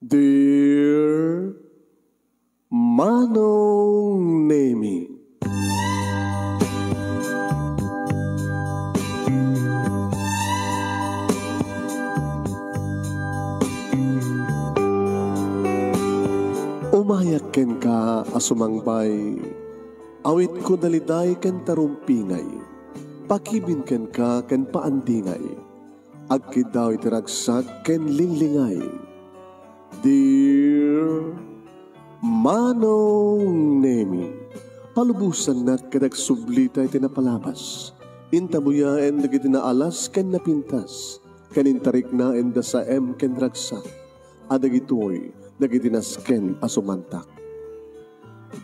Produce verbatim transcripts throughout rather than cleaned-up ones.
Dear Manong Nemi. Umayak kenka a sumangbay, awitko daliday ken tarumpingay, pakibin kenka ken paandingay. Agkiddaw iti ragsak ken linglingay. Dear Manong Nemi, palubosannak ket agsublita iti napalabas. Intabuyaen dagiti naalas ken napintas, ken intariknaen da saem ken ragsak, a dagitoy dagiti nasken a sumantak.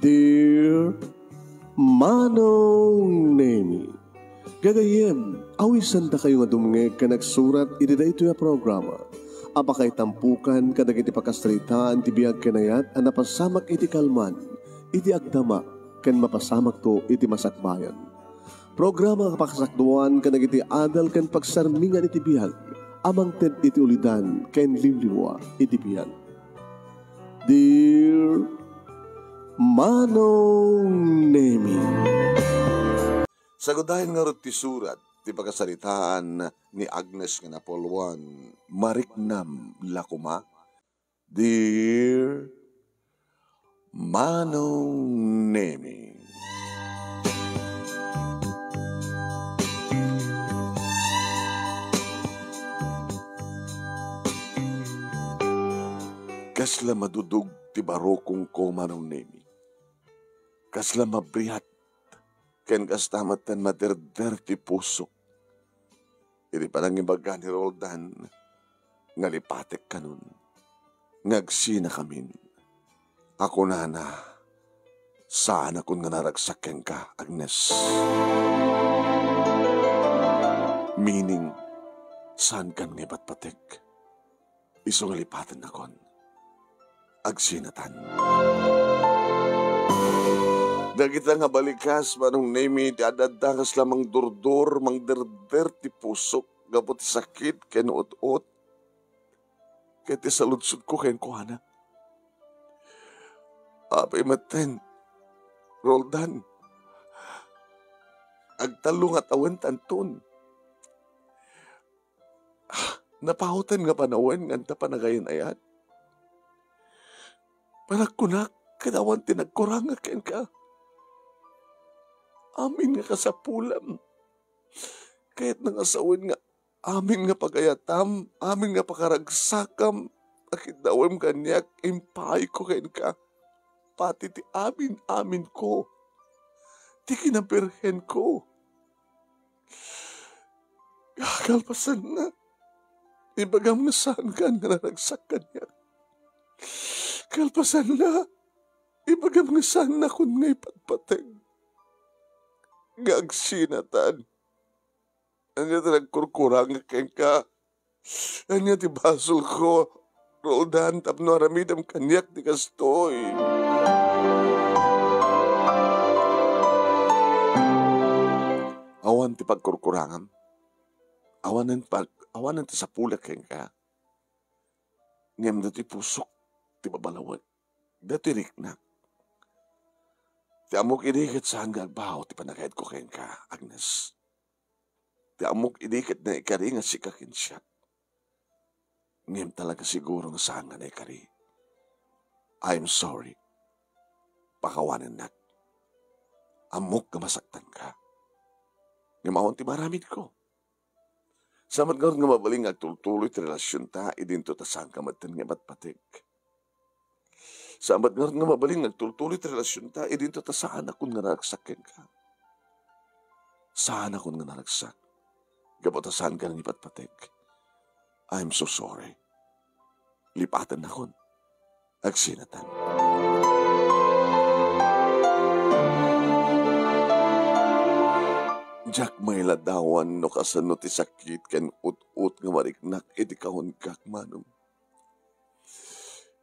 Dear Manong Nemi, gagayyem, awisandakayo nga dumngeg ken agsurat iti daytoy a programa a pakaitampukan kadagiti pakasaritaan ti biag ken ayat a napasamak iti kalman, iti agdama, ken mapasamakto iti masakbayan. Programa a pakasakduan kadagiti adal ken pagsarmingan iti biag a mangted iti ulidan ken liwliwa iti biag. Dear Manong Nemi. Sagudayen ngarud ti surat ti pakasaritaan ni Agnes nga napuluan, Mariknam la koma. Dear Manong Nemi. Kasla madudog ti barukongko, Manong Nemi. Kasla mabriat ken kasta met ti maderder ti pusok. Iti panangibaga ni Roldan nga lipatek kanon, nga agsinakamin, a kunana, saanakon nga naragsak kenka, Agnes. Meaning, saankan nga ipatpatek. Isu nga lipatennakon. Agsinatan. Dagita nga balikas, Manong Nemi, ti adda kasla mangdurdur, mangderder ti pusok gapu ti sakit ken ut-ot ket ti saludsodko kenkuana. Apay metten, Roldan, agtallo nga tawentanton. Napauten nga panawen nga adda panagayan-ayat. Panagkunak ket awan ti nagkurang kenka. Amin nga kasapulam. Kayatna nga sawen nga amin nga pagayatam, amin nga pakaragsakam, a kiddawem kaniak, impaayko kenka. Pati ti amin-aminko. Ti kinabirhenko. Kalpasanna, ibagam nga saankan nga naragsak kaniak. Kalpasanna, ibagam nga saannakon nga ipatpateg. Nga agsinatan. Ania ti nagkurkurang kenka? Ania ti basolko, Roldan, tapno aramidem kaniak ti kastoy? Awan ti pagkurkurangam. Awanen pag-, awanen ti sapulek kenka. Ngem datoy pusok ti babalawek. Datoy riknak. Ti ammok idi ket saan nga agbao ti panagayadko kenka, Agnes. Ti ammok idi ket naikari nga sika ken siak. Ngem talaga siguro nga saan nga naikari. I'm sorry. Pakawanennak. Ammok nga masaktanka. Ngem awan ti maaramidko. Saan met ngarud nga mabalin nga agtultuloy ti relasionta idinto ta saanka metten nga ipatpateg. Saan met ngarud nga mabalin nga agtultuloy ti relasionta idinto ta saanakon nga naragsak kenka. Saanakon nga naragsak. Gapu ta saanka nga ipatpateg. I'm so sorry. Lipatennakon. Agsinatan. Diak mailadawan no kasano ti sakit ken ut-ot nga mariknak iti kahonkak, Manong.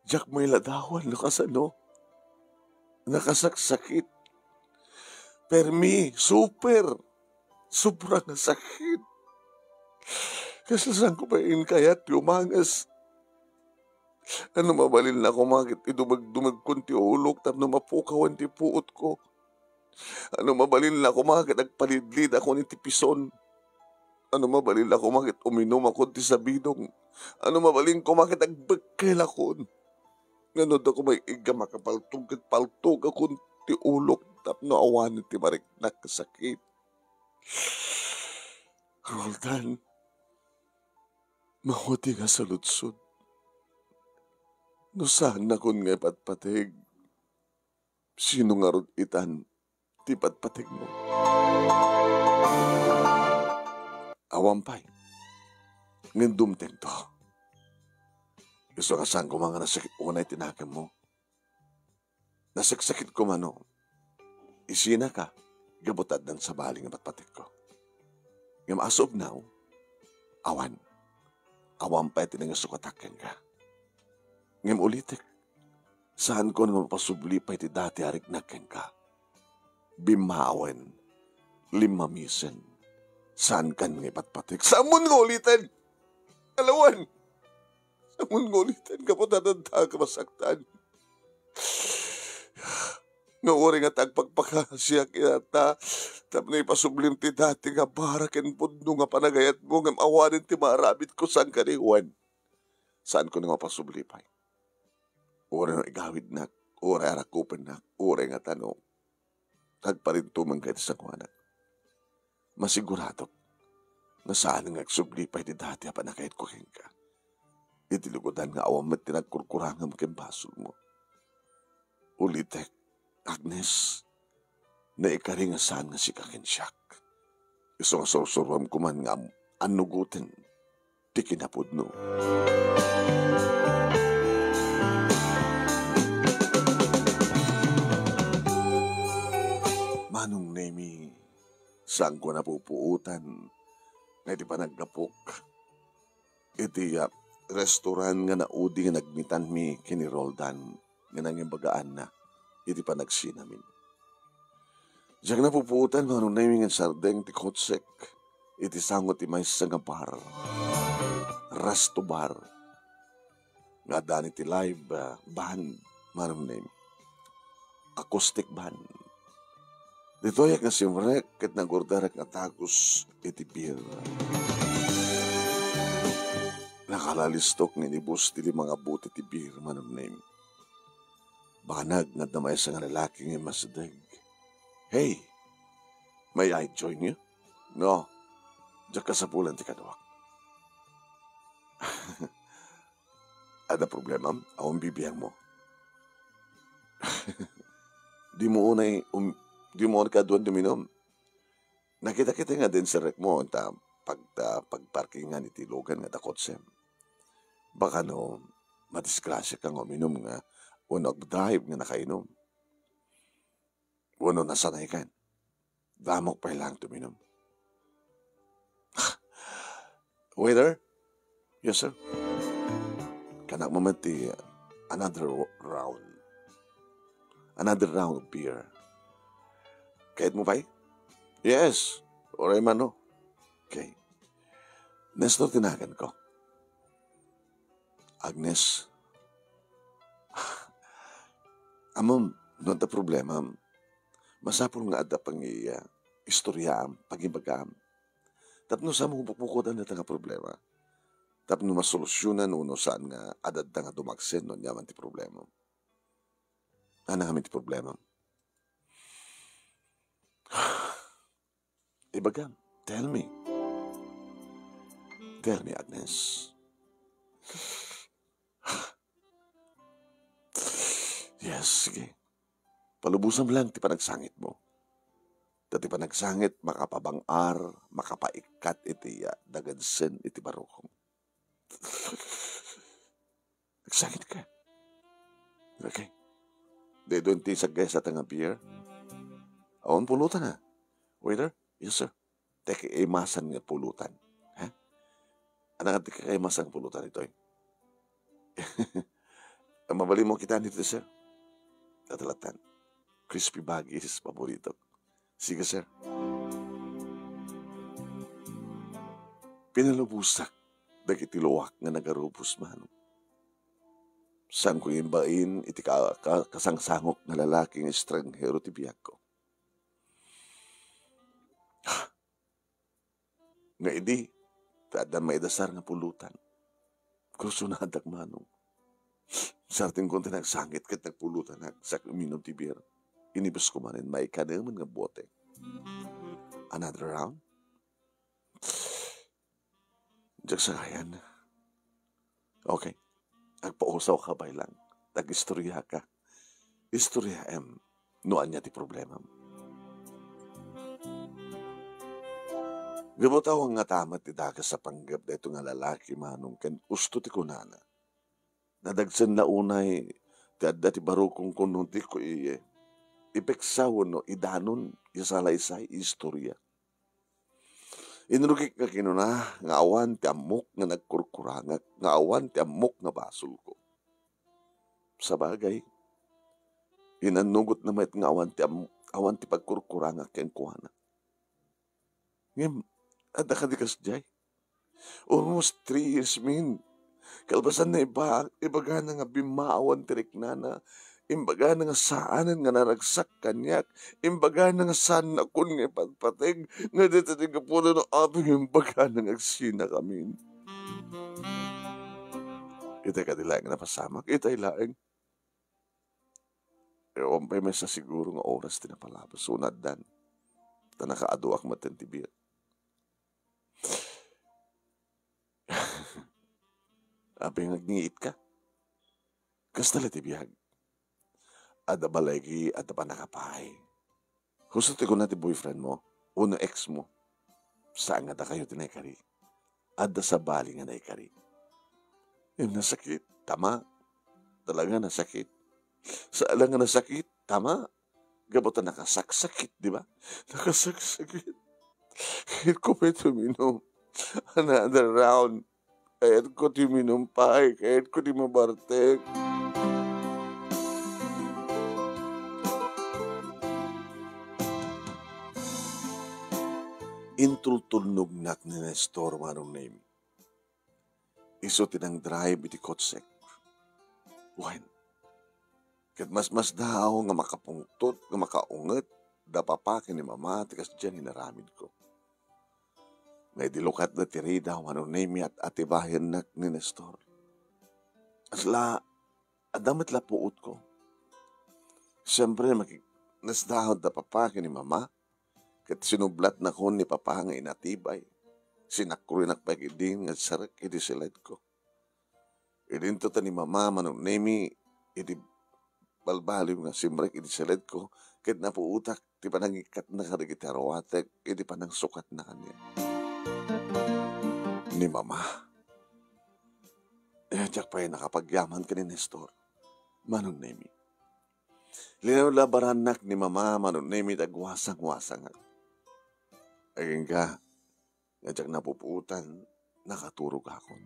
Diak mailadawan no kasano. Nakasaksakit. Permi, super. Sobra nga sakit. Kasla saanko pay inkayat ti umanges. Ano mabalinna koma ket idumagdumagkon ti ulok tapno mapukawen ti puotko? Ano mabalinna koma ket agpalidlidakon iti pison? Ano mabalinna koma ket uminumakon ti sabidong? Ano mabalin koma ket agbekkelakon? Ngano da koma igga makapaltog ket paltogakon ti ulok tapno awanen ti mariknak a sakit? Roldan, maudi nga saludsod. No saannakon nga ipatpateg, sino ngarud itan ti patpategmo? Awan pay. Ngem dumtengto. Isu nga saan koma nga nasakit unay ti nakemmo. Nasaksakit koma no isinaka gapu ta addan sabali nga patpategko. Ngem as of now, awan. Awan pay ti nangisukatak kenka. Ngem ulitek, saanko nga mapasubli pay ti dati a riknak kenka. Bimmawen, limmamisen, saankan nga ipatpatek. Saanmon nga uliten! Alawan! Saanmon nga uliten gapu ta adda ka masaktan. Nga uray nga tagpakpakasiak ita, tapno ipasublim ti dati nga bara ken pudno nga panagayatmo, ngem awanen ti maaramidko, saan kadi, wen? Saanko nga mapasubli pay. Uray no igawidnak, uray arakupennak, uray nga tano, agparintumengka iti sangoanak. Masiguradok nga saan nga agsubli pay ti dati a panagayatko kenka. Iti lugodan nga awan met ti nagkurkurangam ken basolmo. Ulitek, Agnes, naikari nga saan nga sika ken siak. Isu nga sursuruam koman nga am-, annugoten ti kinapudno. Manong Nemi, saanko napupuotan nga iti panaggapok iti, ah, restaurant nga naudi nga nagmitanmi ken ni Roldan nga nangibagaanna iti panagsinamin. Diak napupuotan, Manong Nemi, nga insardeng ti kotsek iti sango ti maysa nga bar, resto bar, nga addan iti live, ah, band, Manong Nemi. Acoustic band. Ditoyak nga simrek ket nagorderek nga dagus iti beer. Nakalalistok nga inibus ti lima nga bote ti beer, Manong Nemi. Banag nga adda maysa nga lalaki nga immasideg. "Hey, may I join you?" "No, diak kasapulan ti kaduak." "Adda problemam? Awan bibiangmo." "Dimo unay, um, dimo unay kaaduan uminum? Nakita-kita nga din sirrekmo, ta pag, ta pagparkingan iti lugan nga dakot sem. Baka no, madisgrasyaka nga uminum nga, wenno agdrive nga nakainum. Wenno nasanaykan. Damok pay laeng ti uminum." "Waiter?" "Yes, sir." "Kanak mo met ti another round. Another round of beer." "Kayatmo pay?" "Yes. Uray mano." "Okay. Nestor ti naganko." "Agnes, ammom, no adda problemam, masapul nga adda pangi-, ah, istoryaam, pangibagaam. Tapno saanmo bukbukodan dayta nga problema. Tapno masolusyonan wenno saan nga ad-adda nga dumagsen no aniaman ti problemam." "Ania ngamin ti problemam?" "Ibagam, tell me. Tell me, Agnes." "Yes, sige. Palubosam laeng ti panagsangitmo. Ta ti panagsangit makapabang-ar, makapaikkat iti, ah, dagadsen iti barukong." "Nagsangit ka? Okay. Daytoy ti saggaysata nga beer. Awan pulutan, ha? Waiter?" "Yes, sir." "Ti kaimasan nga pulutan. Ha? Ania nga ti kaimasan nga pulutan itoy?" "Mabalinmo kitaan ditoy, sir? Dayta lattan. Crispy baggies, paboritok." "Sige, sir." Pinalubosak dagiti luak nga nagarubos, Manong. Saanko nga imbain iti ka-, ka-, kasangsangok nga lalaki nga estranghero ti biagko. Nga idi, ta addan maidasar nga pulutan. Kursunadak, Manong. Sartingko ti nagsangit ket nagpulutanak, sa uminom ti beer. Inibusko manen maikanemen nga bote. Another round? Diak sagayan. Okay. Agpausawka, balang. Agistoriaka. Istoriaem no ania ti problemam. Gapu ta awan ngata met ti dakes a panggep daytoy nga lalaki, Manong, ken usto ti kunana. Nadagsenna unay ti adda ti baro kunkunnon ti kuiye. Ipeksa wenno idanon, isalaysay, istoria. Inrugik nga kinuna nga awan ti ammok nga nagkurkurangak, nga awan ti ammok nga basolko. Sabagay, inannugotna met nga awan ti am-, awan ti pagkurkurangak kenkuana. Ngem, adda kadi kasdiay? Almost three years, min. Kalpasanna, iba-, ibagana nga bimmaawan ti riknana. Imbagana nga saanen nga naragsak kaniak. Imbagana nga saannakon nga ipatpateg. Nga dita ti gapuna no apay nga imbagana nga agsinakamin. Ita kadi laeng napasamak, ita laeng. E, awan pay maysa siguro nga oras ti napalabas, unaddan. Ta nakaaduak met ti biag. Apay nga agngiitka? Kasta la ti biag. Adda balay, adda pannakapaay. Husto ti kuna ti boyfriend mo, wenno ex mo. Saan nga dakayo ti naikari. Adda sabali nga naikari. Ngem nasakit, tama. Talaga nasakit. Saan la nga nasakit, tama. Gapu ta nakasaksakit, di ba? Nakasaksakit. Kayatko pay ti uminom. Another round. Kayatko ti uminom pay. Kayatko ti mabartek. Intultulnognak ni Nestor, Manong Nemi. Isu ti nangdrive iti kotsek. Wen, ket masmasdaaw nga makapungtot, nga makaunget da papa ken ni mama ti kasdiay nga inaramidko. Nga idi lukatda ti rida, Manong Nemi, at-atibayennak ni Nestor. Kasla, adda met la puotko. Siempre, maki-, nasdaaw da papa ken ni mama, ket sinublatnakon ni papa nga inatibay. Sinakurinak pay ketdin nga agsarek iti siledko. Idinto ta ni mama, Manong Nemi, idi balbaliw nga simrek iti siledko, ket napuotak ti panangikkatna kadagiti aruatek iti panangsukatna kaniak. Ni mama. E, diak pay nakapagyaman ken ni Nestor, Manong Nemi. Linawlabarannak ni mama, Manong Nemi, dagwasang-wasangak. Agingga, nga diak napupuotan, nakaturogakon.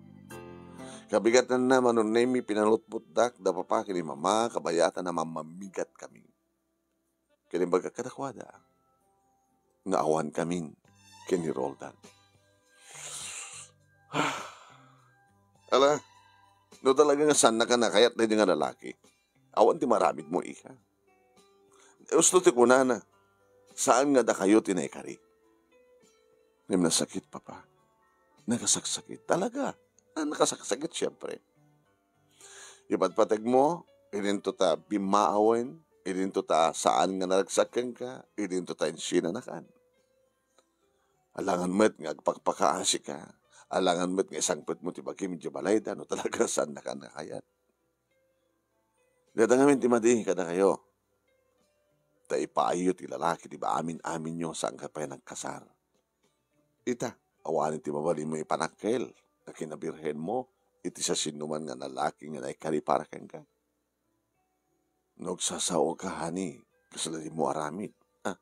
Kabigatanna, Manong Nemi, pinalutpotdak da papa ken ni mama, kabayatan a mammamigatkami. Ket imbagak kadakuada nga awankamin ken ni Roldan. Ala, no talaga nga saannaka nakayat daydi nga lalaki, awan ti maramidmo, iha. Usto ti kunana, saan nga dakayo ti naikari. Ngem nasakit, papa. Nakasaksakit. Talaga. Ah, nakasaksakit, siempre. Ipatpateg mo, idinto ta bimmaawen, idinto ta saan nga naragsak kenka, idinto ta insinanakan. Alangan met nga agpakpakaasika, alangan met nga isangpet mo ti bagim idiay balayda no talaga saannaka nakayat. Dayta ngamin ti madi kadakayo. Ta ipaayyo ti lalaki ti amin-aminyo, saanka pay nagkasar. Ita, awanen ti mabalinmo ipanakkel a kinabirhenmo iti siasinoman nga lalaki nga naikari para kenka. No agsasawaka, honey, kasla dimo aramid. Ah.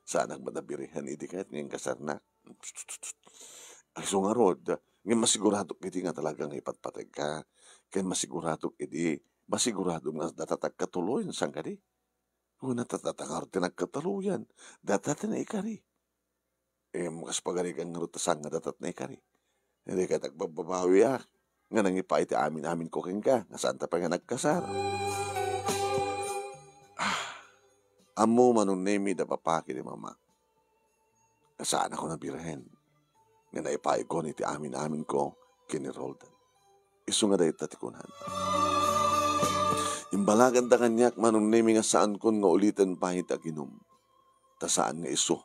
Saanak met a birhen idi ket nga inkasarnak. Isu ngarud, ngem masiguradok idi nga talaga nga ipatpategka. Ken masiguradok idi, masiguradom nga data ti agkatuloyen, saan kadi? Kuna ta data ngarud ti nagkatuloyen, data ti naikari. Em, kas pagarigan ngarud ta saan nga data ti naikari. Idi ket agbabbabawiak, nga nangipaay ti amin-aminko kenka, nga saanta pay nga nagkasar. Ah, ammo, Manong Nemi, da Papa ken ni Mama, nga saanakon a birhen nga naipaayko iti amin-aminko ken ni Roldan. Isu nga dayta ti kunana. Imbalaganda kaniak, Manong Nemi, nga saankon nga uliten pay ti aginum, ta saan nga isu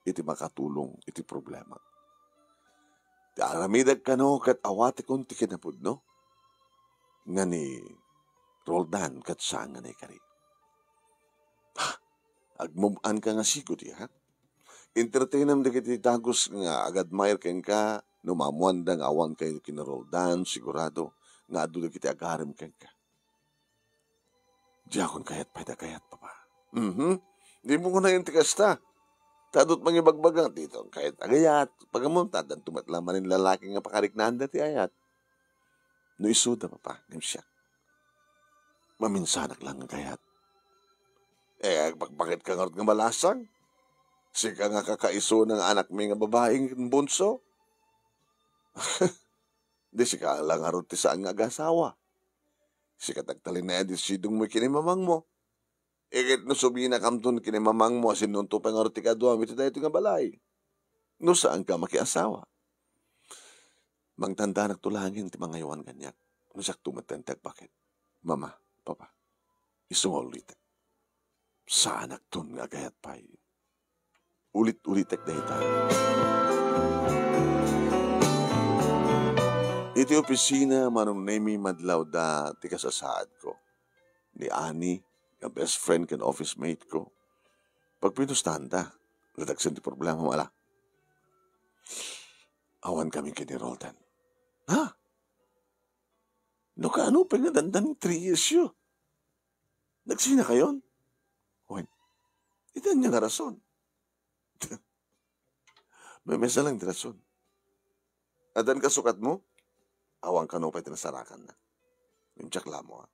iti makatulong iti problema. Ti aramidek kano ket awatekon ti kinapudno nga ni Roldan ket saan nga naikari. Ha? Agmub-anka nga sigud, ya? Entertainem dagiti dagus nga agadmayer kenka no maammoanda nga awankayo ken ni Roldan, sigurado nga adu dagiti agarem kenka. Diakon kayat pay da kayat, Papa. Mhm. Dimo kunayon ti kasta. Ta adu ti mangibagbaga, diton kayat agayat. Pagamunta, addanto met la manen lalaki nga pakariknaanda ti ayat. No isuda, Papa, ngem siak, maminsanak lang nga kayat. Eh, agpakpakitka ngarud nga malasang? Sika nga kakaisuna nga anakmi nga babai ken bunso? Di sika lang ngarud ti saan nga agasawa. Sika ti agtalinaed iti sidongmo ken ni mamangmo. Iket no subinakamton ken ni mamangmo, sinonto pay ngarud ti kaduam iti daytoy nga balay no saanka makiasawa. Mangtandanakto laengen ti mangaywan kaniak no siakto metten ti agpakit. Mama, Papa, isu nga ulitek. Saanakton nga agayat pay. Ulit-ulitek dayta. Iti opisina, Manong Nemi, madlawda ti kasasaadko. Ni Ani, nga best friend ken office mate ko. Pagpinustanda, nadagsen ti problema, mala. Awankami ken ni Roldan. Ha? No kaano pay nga dandan three years yo? Nagsinakayon? Wen, iti ania nga rason? Maymaysa lang ti rason. Addan kasukatmo? Awan kano pay ti nasarakanna. Ngem diak la ammo, a.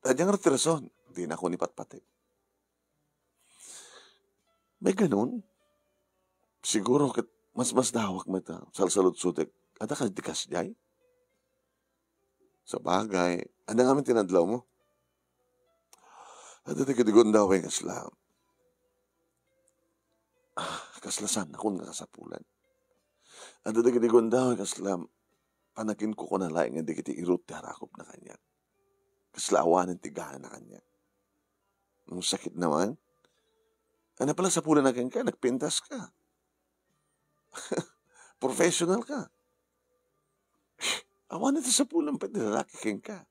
Ania nga ti rason? Dinakon ipatpati. May ganun? Siguro ket masmasdawak met a salsaludsotek. Adda kadi kasdiay? Sabagay, adda ngamin ti nadlawmo. Adda dagiti gundaway kasla, ah, kasla saannakon nga kasapulan. Adda dagiti gundaway kasla panakinkukuna laeng nga dagiti irut ti arakopna kaniak. Kasla awanen ti ganana kaniak. Ang sakit naman. Ano pala sapulan na kenka? Nagpintas ka. Professional ka. Awan iti sapulan pay ti lalaki kenka.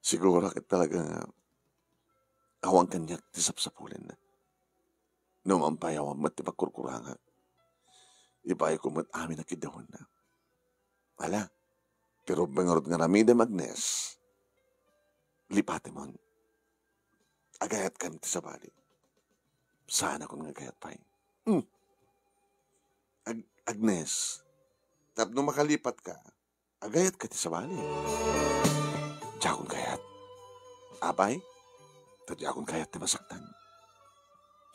Siguro ket talaga nga awan kaniak ti sapsapulanna. No man pay awan met ti pagkurkurangak, ibaonko met amin a kidaonna. Ala, ti rubbe ngarud nga aramidem, Agnes, lipatemon. Agayatkan ti sabali. Saanakon nga agayat pay. Hmm. Ag-, Agnes, tapno makalipatka, agayatka ti sabali. Diakon kayat. Apay, ta diakon kayat ti masaktan.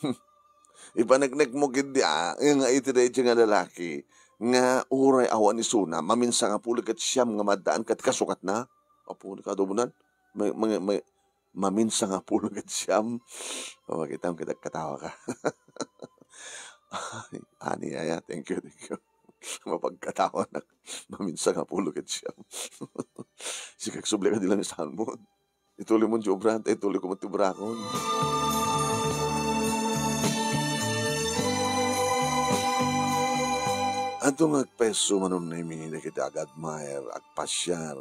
Hmm. Ipaneknekmo ketdi a, nga iti daydi nga lalaki, nga uray awan isuna, maminsan nga pulo ket siam nga maddaan ket kasukatna. Apo, ni kadubunan, may, may, may, maminsan nga pulo ket siam. O, makitam ket agkatawa ka. Ay, ani, aya, thank you, thank you. Mapagkatawanak. Maminsan nga pulo ket siam. Sika, subli ka di lang salmon. Ituloy mo ti obra, ta ituloy ko met ti obrakon. Adto nga agpeso, Manong Nemi, dagiti agadmayer, agpasiar,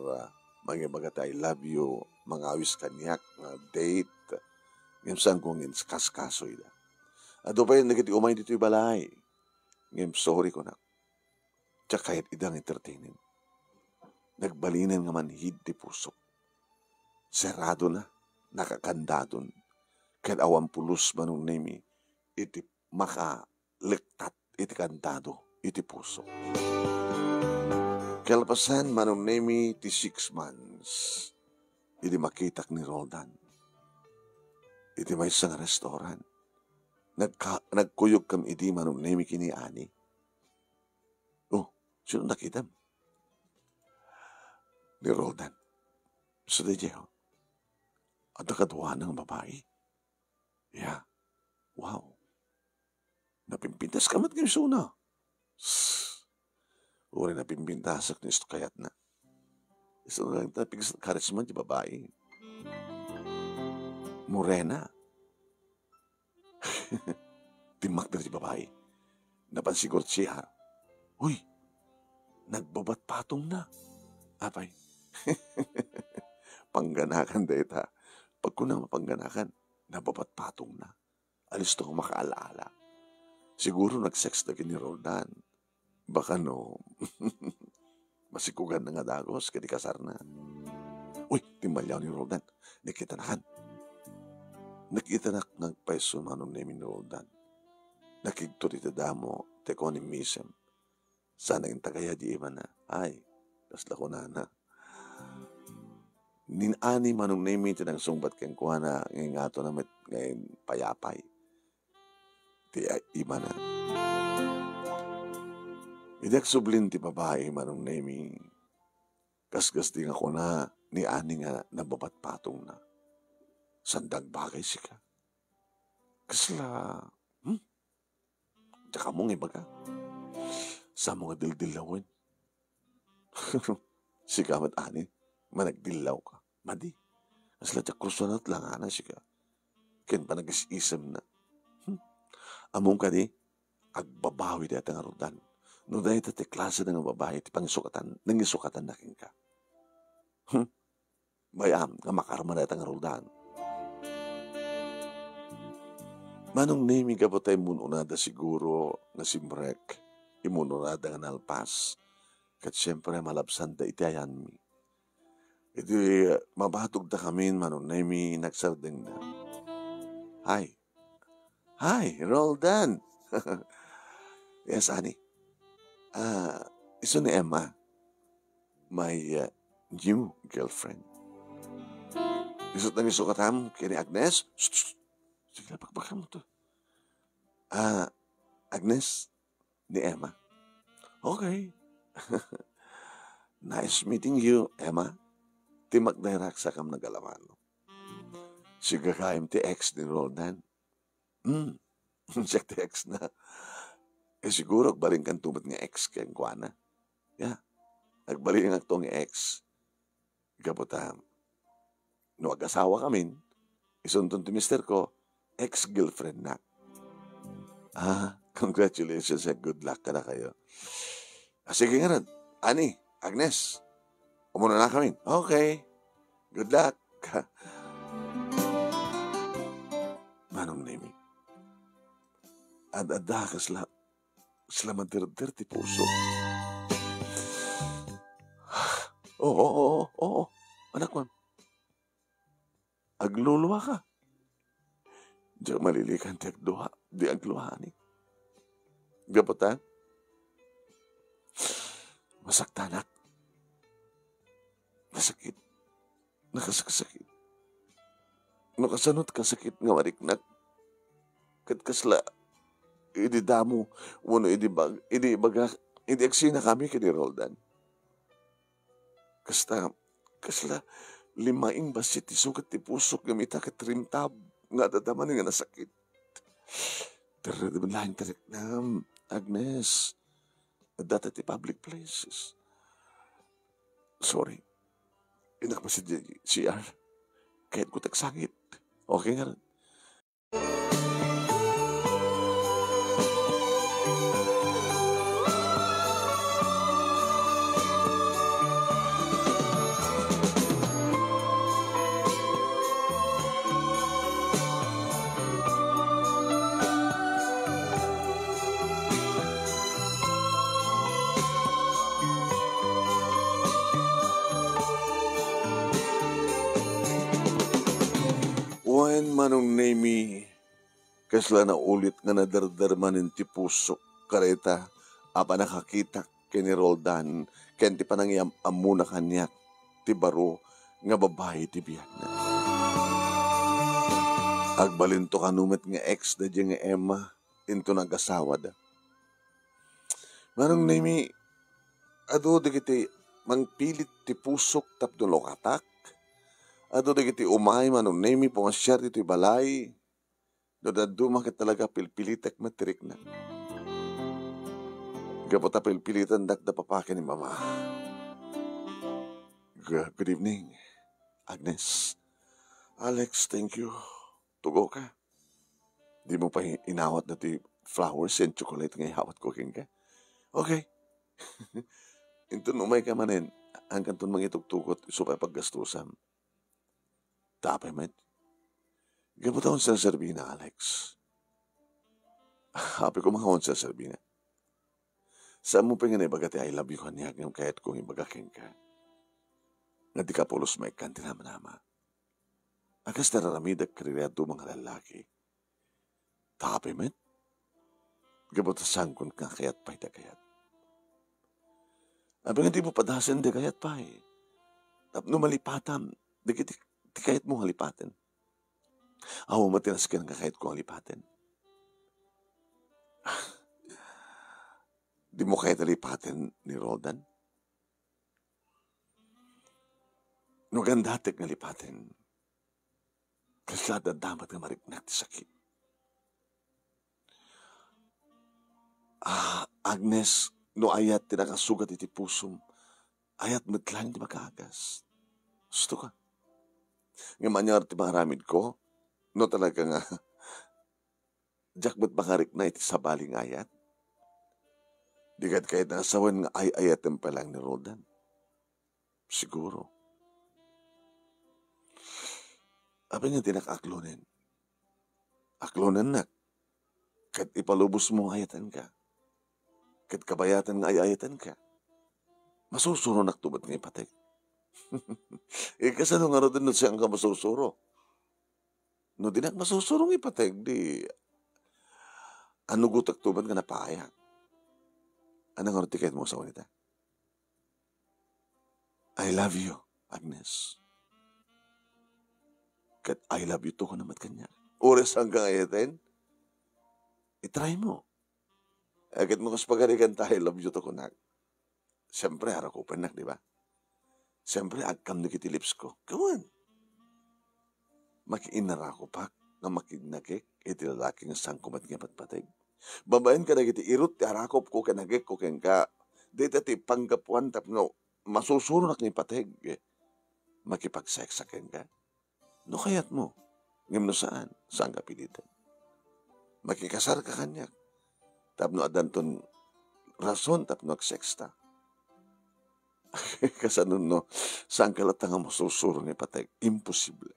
mangibaga ti "I love you", mangawis kaniak nga date, ngem saanko nga inkaskasoyda. Adto pay dagiti umay ditoy balay, ngem sorry kunak. Diak kayat ida nga entertainen. Nagbalinen nga manhid ti pusok. Seradona, nakakandadon, ket awan pulos, Manong Nemi, iti makalektat iti kandado iti pusok. Kalpasan, Manong Nemi, ti six months, idi makitak ni Roldan iti maysa nga restaurant. Nagka-, nagkuyogkami idi, Manong Nemi, ken ni Ani. "Oh, sino nakitam?" ni Roldan. So, daydiay, oh. Adda kaduana nga babai. Yeah. Wow. Napimpintaska met nga isuna. Uray napimpintasak no isu kayatna. Isuna lang ta, pigsat karisma ti babai. Morena. Dimmakder ti babai. Napan siguro ti C R. Uy, nagbabatpatongna. Apay. Pangganakan dayta. Pagkuna nga pangganakan, nababatpatongna. Alisto nga makaala-ala. Siguro nag-sex da ken ni Roldan. Baka no, masikuganna nga dagus ken ni kasarna. Uy, timmaliaw ni Roldan. Nakitanakan. Nakitanak nga agpayso Manong Nemi ni Roldan. Nakigtot iti damo, ti kuan ni Misem. Saan intagayad ti imana. Ay, kasla kunana. Ni Ani Manong Nemi ti nangsungbat kenkuana, nga ingatona met nga payapay ti, ah, imana. Idi agsublin ti babai, Manong Nemi, kaskas di nga kuna ni Ani nga nababatpatongna. Saan da agbagay sika? Kasla, hmm? Diak ammo nga ibaga. Saanmo nga dildillawen? Sika met, Ani, managdillaw ka. Madi. Kasla diak kursuan a langana sika. Ken panagis-isemna. Hmm. Ammom kadi, agbabawi dayta nga Roldan. No dayta ti klase nga babai ti pangisukatan, nangisukatanna kenka. Hmm. Bay-am nga makarma dayta nga Roldan. Manong Nemi, gapu ta immun-unada siguro nga simrek, immun-unada nga nalpas, ket siempre malabsanda iti ayanmi. Idi mabatogdakamin, Manong Nemi, nagsardengda. Hi. Hi, Roldan. Yes, Ani. Ah, isu ni Emma. My, uh, new girlfriend. Isu ti nangisukatam ken ni Agnes? Shh, shh. Sige, pakpakam to. Ah, Agnes, ni Emma. Okay. Nice meeting you, Emma. Ti magdayrak sakam nagalaman. Siak gayam ti ex ni Roldan. Hmm. Siak ti ex na. Eh, siguro, agbalinkanto met nga ex kenkuana. Ya. Agbalingakto nga ex. Gapu ta, no agasawakamin, isunton ti mister ko, ex-girlfriend na. Ah, congratulations and good luck kadakayo. Ah, sige ngarud. Ani, Agnes, umunanakamin. Okay. Good luck. Manong Nemi, ad-adda kasla, kasla maderder ti puso. Oo, oo, oo, oo. Anak man. Agluluaka. Diak malilikan ti agluha, di agluhani. Gapu ta, masaktanak. Nasakit. Nakasaksakit. No kasano ti kasakit nga mariknak. Ket kasla, idi damo, wenno idi bag-, idi ibagak, idi agsinakami ken ni Roldan. Kasta, kasla, limaing bassit ti sugat ti pusok ngem ita ket rimtab nga adda manen nga nasakit. Terrible laeng ti riknam, Agnes. Adda ti public places. Sorry. Innak pa si C R. Kayatko ti agsangit. Okay nga rin. Wen, Manong Nemi, kasla naulit nga naderder manen ti pusok kadayta a pannakakitak ken ni Roldan ken ti panangiyam-ammona kaniak ti baro nga babai ti biagna. Agbalinto kano met nga ex daydiay nga Emma, inton agasawada. Manong Nemi, adu dagiti mangpilit ti pusok tapno lukatak. Adu dagiti umay, Manong Nemi, pumasiar ditoy balay. No dadduma ket talaga pilpilitek met ti riknak. Gapu ta pilpilitendak da papa ken ni mama. G-, good evening, Agnes. Alex, thank you. Tugo ka. Di mo pa inawat dati flowers and chocolate nga ihawat ko kenka? Okay. Inton umay ka manen, angkanton mangitugtugot isu pay paggastusam. Tapay met. Gapu ta unserserbina, Alex. Apay ko nga unserserbina. Saan mo pay nga naibaga ti I love you kaniak ngem kayatko nga ibaga kenka nga di ka pulos maikkan ti namanama. A kas nararamidek kadagiti dadduma nga lallaki. Tapay met. Gapu ta saankon nga kayat pay ti agayat. Apay nga di mo padasen ti agayat pay. Tapno malipatam, dagiti ti kayatmo nga lipaten. Awan met ti nasken nga kayatko nga lipaten. Di mo kayat a lipaten ni Roldan? No gandatek nga lipaten, kasla daddamat nga mariknak ti sakit. Ah, Agnes, no ayat ti nakasugat iti pusom, ayat met laeng ti makaagas. Husto ka. Ngem ania ti maaramidko? No talaga nga, diak met makarikna iti sabali nga ayat. Di ket kayat nga sawen nga ay-ayatem pay laeng ni Roldan. Siguro. Apay nga dinak aklonen? Aklonennak. Ket ipalubos mo nga ayatenka. Ket kabayatan nga ay-ayatenka. Masusuronak to met nga ipateg. Eh, kasano ngaruden no siak nga masusuro? No dinak masusuro nga ipateg, di anugotak to met nga napaayak. Ania ngarud ti kayatmo a sawen ita? I love you, Agnes. Ket I love you too kuna met kaniak. Uray saan ka nga ayaten? I-try mo. Ket no kas pagarigan ta I love you too kunak. Siyempre, arakupennak, di ba? Siyempre, agkamnak iti lips ko. Gawen. Makiinarakupak nga makinnagek iti lalaki nga saanko met nga ipatpateg. Babaen kadagiti irut ti arakupko ken agekko kenka, dayta ti panggapuan tapno masusuronak nga ipateg. Makipagseksa kenka? No kayatmo, ngem no saan, saanka piliten. Makikasarka kaniak, tapno addanton rason tapno agseksta. Kasano no, saanka latta nga masusuro nga ipateg? Imposible.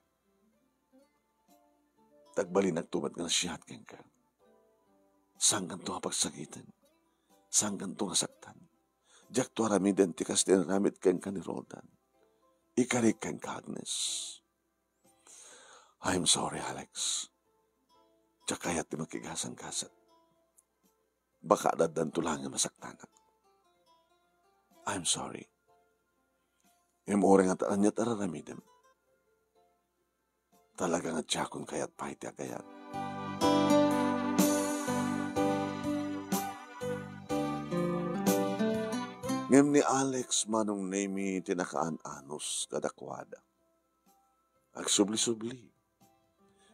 Agbalinakto met nga nasiat kenka. Saankanto nga pagsakiten. Saankanto nga saktan. Diakto aramiden ti kas ti inaramid kenka ni Roldan. Ikarik kenka, Agnes. I'm sorry, Alex. Diak kayat ti makigasanggasat. Baka addanto laeng nga masaktanak. I'm sorry. Ngem uray nga ta-, ania ti ar-aramidem, talaga nga diakon kayat pay ti agayat. Ngem ni Alex, Manong Nemi, ti nakaan-anus kadakuada. Agsubli-subli.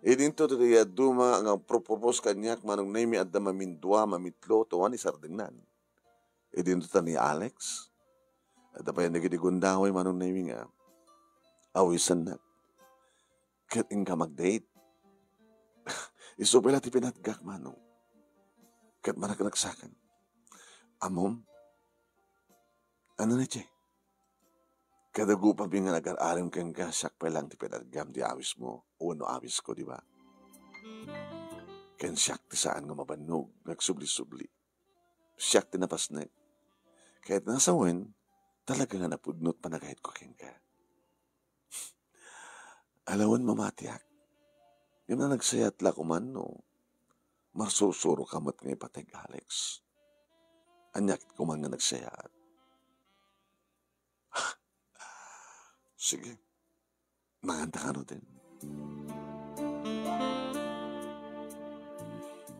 Idinto ti dadduma nga agpropropose kaniak, Manong Nemi, adda mamindua, mamitlo, tuan isardengnan. Idinto ta ni Alex, adda pay dagiti gundaway, Manong Nemi, nga awisennak. Ket inka mag-date. Isu pay la ti pinatgak, Manong. Ket managkanagsakan. Ammom? Ania daytoy? Kada gupami nga nagar-arim kenka, siak pay laeng ti pinatgam ti awismo wenno awisko, di ba? Ken siak ti saan nga mabannog nga agsubli-subli. Siak ti napasnek. Kayat nga sawen, talaga nga napudno ti panagayatko kenka. Alawen mamatiak. Ngem nagsayaat la koman no marsursuro ka met nga ipateg, Alex. Ania ket koman nga nagsayaat? Sige. Manganta kano din.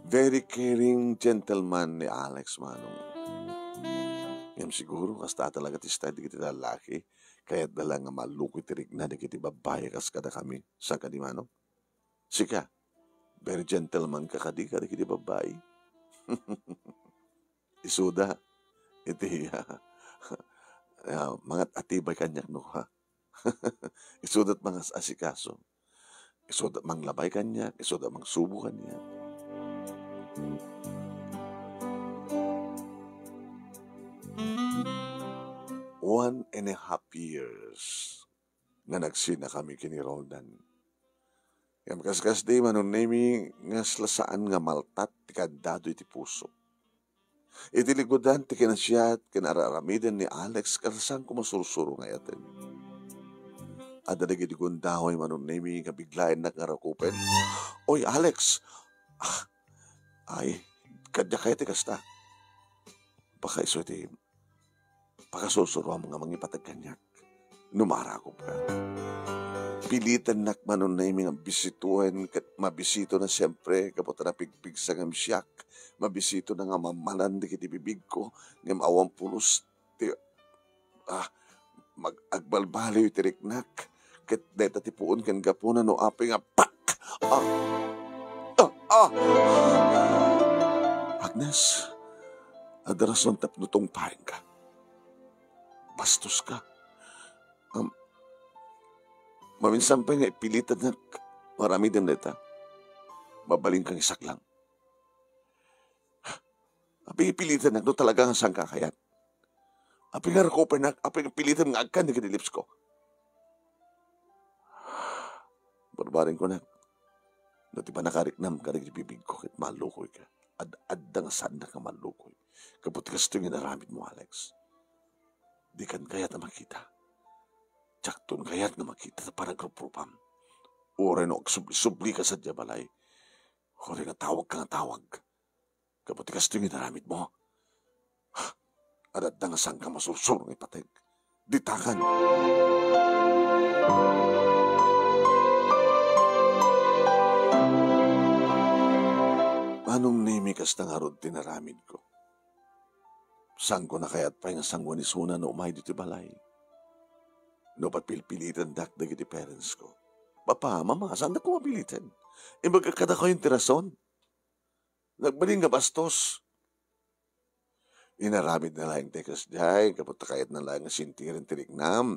Very caring gentleman ni Alex, Manong. Ngem Siguro, kasta talaga ti style dagiti lallaki. Kayatda la nga mallukoy ti rikna dagiti babbai kas kadakami. Saan kadi, Manong? Sika, very gentleman ka kadi kadagiti babbai? Isuda iti, ah, ah, mangat-atibay kaniak, no, ha? Isuda mangas-asikaso. Isuda manglabay kaniak, isuda mangsubo kaniak. One and a half years nga nagsinakami ken ni Roldan. Ngem kaskasdi, Manong Nemi, nga saan nga maltat ti kandado iti puso. Iti likudan ti kinasiat ken ar-aramiden ni Alex, kas saanko masursuro nga ayaten. Adda dagiti gundaway, Manong Nemi, nga biglaennak nga rakupen. "Oy, Alex!" "Ah, ay, kadiak kayat ti kasta." Pakaiso iti pakasursuruam nga mangipateg kaniak no marakupka. Pilitennak, Manong Nemi, nga bisituen ket mabisito na siempre, gapu ta napigpigsa ngem siak. Mabisito na nga mammalan dagiti bibigko, ngem awan pulos ti, ah, mag-, agbalbaliw iti riknak. Ket dayta ti puon ken gapuna no apay nga pak! Ah! Ah! Ah! Agnes, adda rason tapno tungpaenka. Bastoska. Am, maminsan pay nga ipilitennak nga aramiden dayta. Mabalinka nga isaklang. Apay nga ipilitennak no talaga nga saanka a kayat? Apay nga rakupennak? Apay nga ipilitem nga agkan dagiti lipsko? Barbarenko, nak, no ti pannakariknam kadagiti bibigko ket mallukoyka. Ad-adda nga saannak nga mallukoy. Gapu ti kastoy nga inaramidmo, Alex. Dikan kayat a makita. Diakton kayat nga makita ta panagruprupam. Uray no agsubli-sublika sadiay balay, uray nga tawagka nga tawag. Gapu ti kastoy nga inaramidmo, adda nga saanka masursuro nga ipateg. Ditakan. Manong Nemi, kasta ngarud ti inaramidko. Saanko a kayat pay nga sanguan isuna no umay ditoy balay. Nupay pilpilitendak dagiti parents ko. Papa, mama, saandak a piliten. Imbagak kadakayo ti rason. Nagbalin nga bastos. Inaramidna laeng ti kasdiay, gapu ta kayatna laeng nga sintiren ti riknam.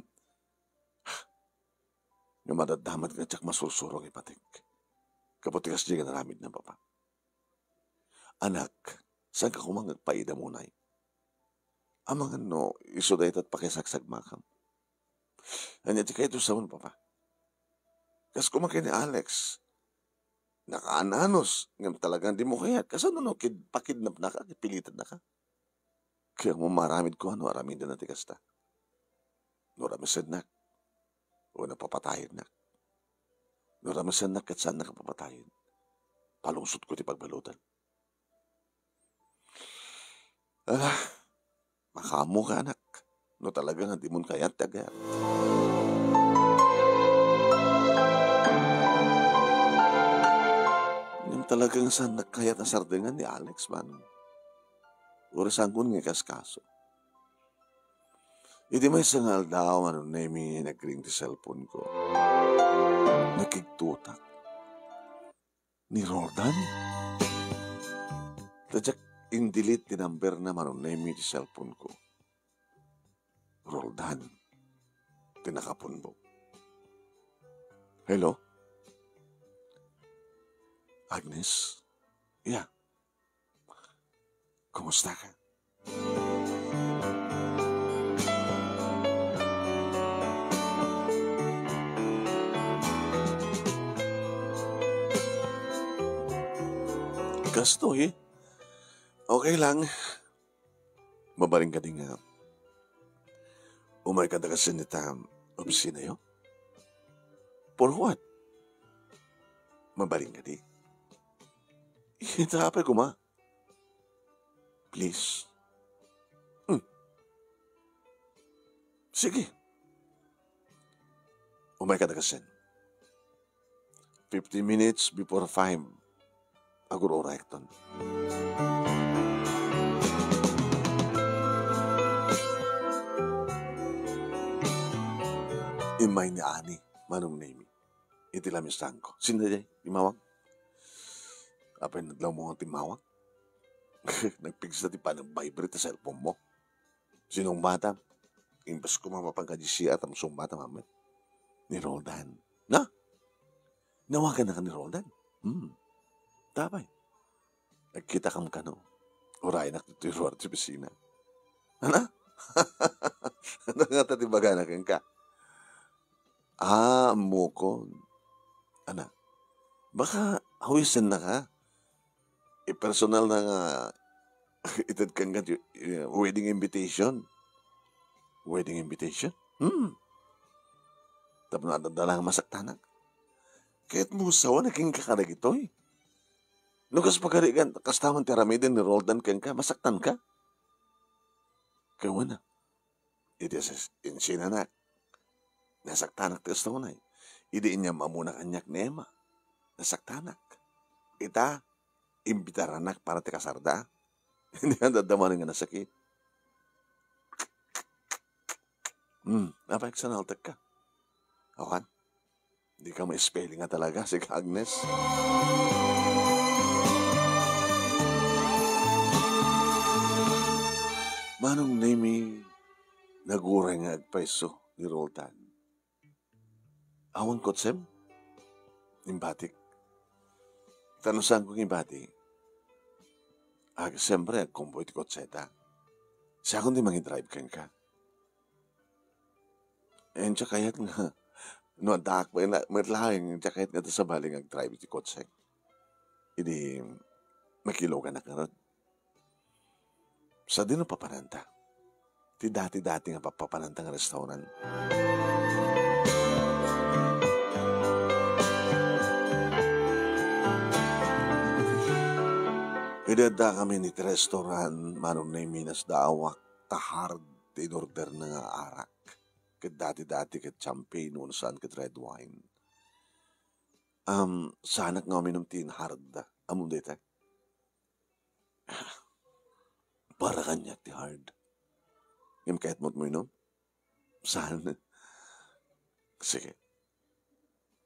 Nga madamdama nga diak masursuro nga ipateg. Gapu ti kasdiay nga inaramidna, Papa. Anak, saanka koma nga agpaidam unay? Amangan no isu dayta ti pakisagsagmakam. Ania ti kayatmo sawen, Papa? Kas koma ken ni Alex, nakaananus, ngem talaga nga dimo kayat. Kasano no kid-, pakidnapnaka, ket pilitennaka? Kayatmo maaramid kua no aramidenna ti kasta? No ramisennak, wenno papatayennak. No ramisennak ket saannak a papatayen, palungsotko ti pagbaludan. Ah, makaammoka, anak, no talaga nga dimon kayat ti agayat. Ngem talaga nga saannak kayat a sardengan ni Alex, Manong. Uray saanko nga ikaskaso. Iti maysa nga aldaw, Manong Nemi, nagring ti cellphone ko. Nakigtotak. Ni Roldan? Ta diak in-delete ti number na, Manong Nemi, iti cellphone ko. Roldan ti nakapumbok. Hello? Agnes? Ya. Kumusta ka? Kastoy, eh. Okay lang. Mabalin kadi nga umay kada kasin ita opisinayo? For what? Mabalin kadi? Ita apay koma? Please. Hmm. Sige. Umay kada kasin. Fifteen minutes before five. Agur-urayakton. Immay ni Ani, Manong Nemi, iti lamisangko. Sino daydiay? Immawag? Apay, naglaw mo nga timmawag? Nagpigsa ti panag-vibrate ti cellphone mo. Sinong bata? Imbes ko mamapan ka di C R, tapno sumata mamet. Ni Roldan. Na? Nawagan na ka ni Roldan? Hmm. Tapay. Nagkita kam kano. Uraynak ditoy ruar ti opisina. Ana? Ano nga ta ti bagana kenka? Ah, ammokon. Ana? Baka awisen na ka? Ipersonal na nga ited kenka ti, eh, wedding invitation. Wedding invitation? Hmm. Tapno adda la nga masaktanak. Kayatmo sawen a kenka kadagitoy? No kas pagarigan, kasta man ti aramiden ni Roldan kenka, masaktanka? Ket wen a, idi as-, insinanak, nasaktanak ti kasta unay. Idi inyam-ammona kaniak ni Emma, nasaktanak. Ita, imbitaranak para ti kasarda. Ania, adda manen nga nasakit. Hmm, apay, agsanaltekka? Awan. Di ka ma-spelling nga talaga, si Agnes. Manong Nemi, naguray nga agpayso ni Roldan. Awan kotsem? Imbatik. Ta no saanko nga imbati, ag-, siyempre, agkonboy ti kotseta. Siakon ti mangidrive kenka. Eh, diak kayat nga, no addaak met laeng, diak kayat nga adda sabali nga agdrive iti kotsek. Idi, makiloganak ngarud. Sadino papananta? Ti dati-dati nga papapananta nga restaurant. Idi addakamin iti restaurant, Manong Nemi, nasdaawak ta hard ti inorderna nga arak. Ket dati-dati ket champagne wenno saan ket red wine. Am, saanak nga uminum ti hard. Ammom dayta? Para kaniak ti hard. Ngem kayatmo met uminum? Saan? Sige.